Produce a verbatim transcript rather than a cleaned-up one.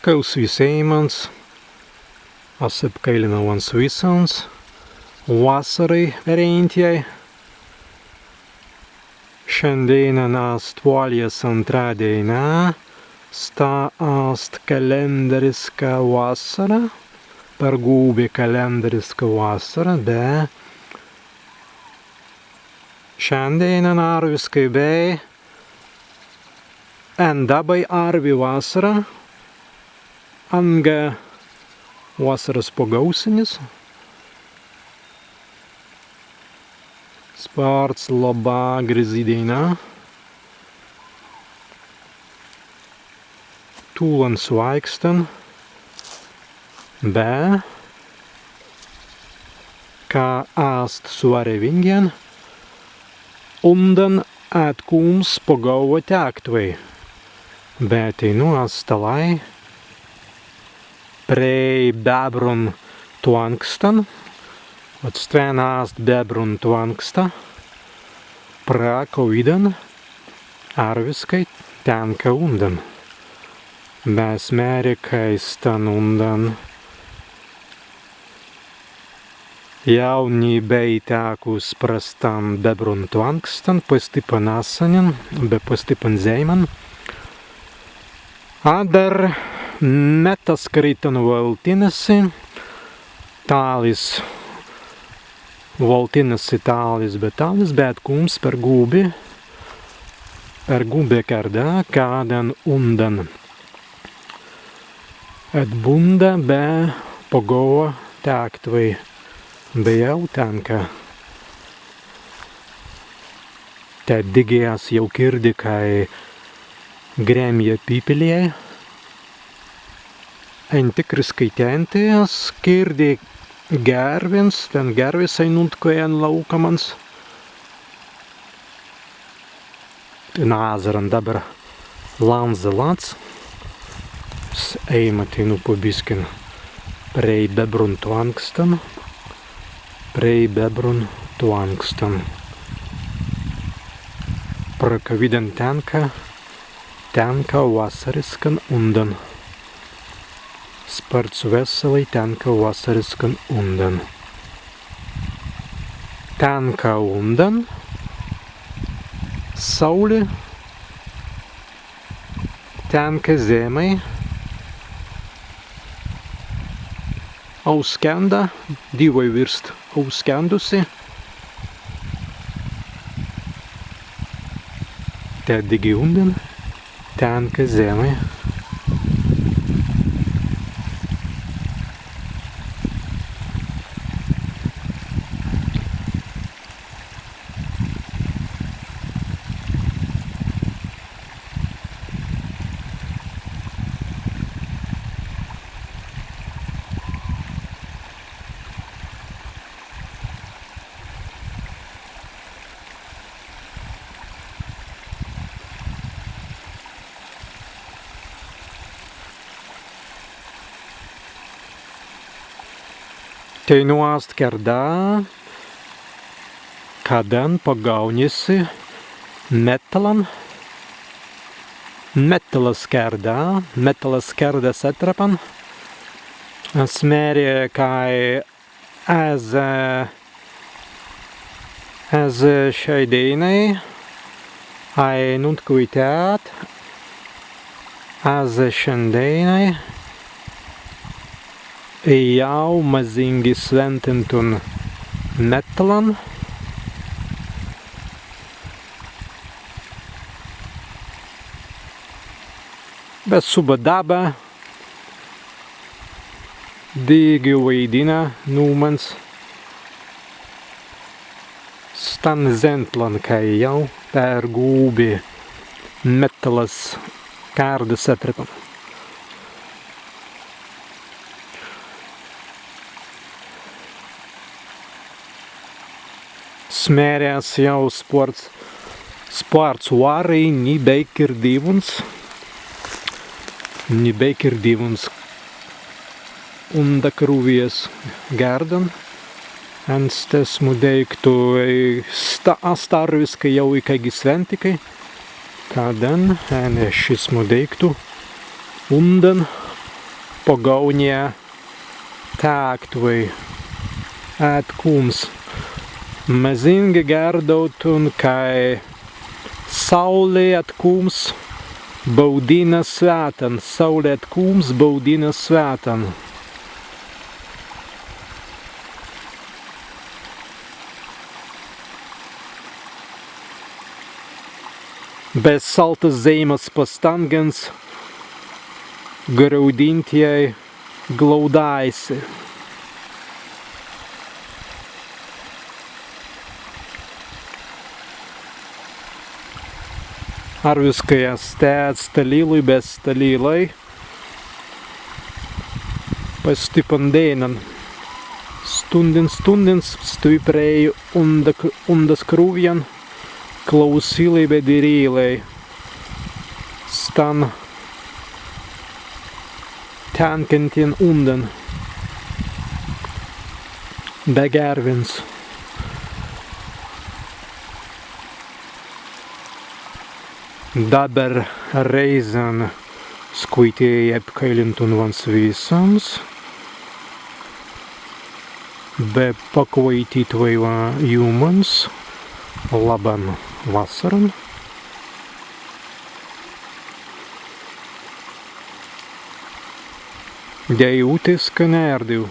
Kaīls wisēimans, as epkaīlinawwans wissans wassarai perēintjai. Šandēinan ast pōlijas āntra dēina, sta ast kalēndariska wassara, pergūbi kalēndariska wassara, be šandēinan arwiskai bēi en dabbai arwi wassara, anga wassaras pagaūsenis. Spārts labā grazzi dēina. Tūlan swāikstan, be, ka ast swarewīngi, undan etkūmps pagaūwa tektwei. Be teinū as stalāi prei Bebrun twānkstan, ot stwen ast Bebrun twānksta, pra kawīdan arwiskai tenka undan. Be as mēri, kāi stan undan jāu ni bēi tekkuns pra stan Bebrun twānkstan pastippan assanin be pastippan zeiman. Adder mettas karitan waltinna si, tālis, waltinna si tālis be tālis, be etkūmps pergūbi, pergūbi kērda, kaddan undan etbunda be pagaūwa tektwei, be jāu tenka. Tēt dīgi as jāu kirdī, kāi gremja pippelei. Entikriskai tēnti as kirdī gerwins, ten gerwis ainuntkwēi en laūkamans. Tenā azzaran dabber lānza lads. Ēimai teinū pa biskin prei Bebrun twānkstan, prei Bebrun twānkstan. Pra kawīdan tenka, tenka wassariskan undan. Spārts wesselai tenka wassariskan undan. Tenka undan, saūli, tenka zemmai, auskenda, dīwai wīrst auskendusi. Tēt dīgi undan tenka zemmai. Teinū ast kērda, kaddan pagaūnja si mettalan, mettalas kērda, mettalas kērdas etreppan. As mēri, kāi ezze, ezze šai dēinai, ainuntkwēi tēt, ezze šandēinai jāu mazīngi swintintun mettalan. Be subbai dabba dīgi waidinna nūmans stan zentlan, kāi jāu pergūbi mettalas kērdas etreppan. As mēri, as jāu spārts, spārts warrai ni bēi kirdīwuns, ni bēi kirdīwuns undakrūwjas gērdan. En stesmu deīktu, ē, sta-, ast arwiskai jāu ikāigi swintikai, kaddan en šismu deīktu undan pagaūnja tēktwei etkūmps. Mazīngi gērdautun, kāi saūli etkūmps baudinna swētan, saūli etkūmps baudinna swētan. Be saltas zeimas pastāngans graudīntjai glaudāi si. Arwiskai ast tēt stalīlai be stalīlai. Pastippan dēinan. Stūndin, stūndin stwi prēi undak-, undas krūwjan klausīlai be dirīlai stan tēnkantin undan be gērwins. Dabber rēizan skwaitēi apkailintun wans wissans be pakwaitītwei jūmans labban wassaran. Dēiwūtiskan ērdiw.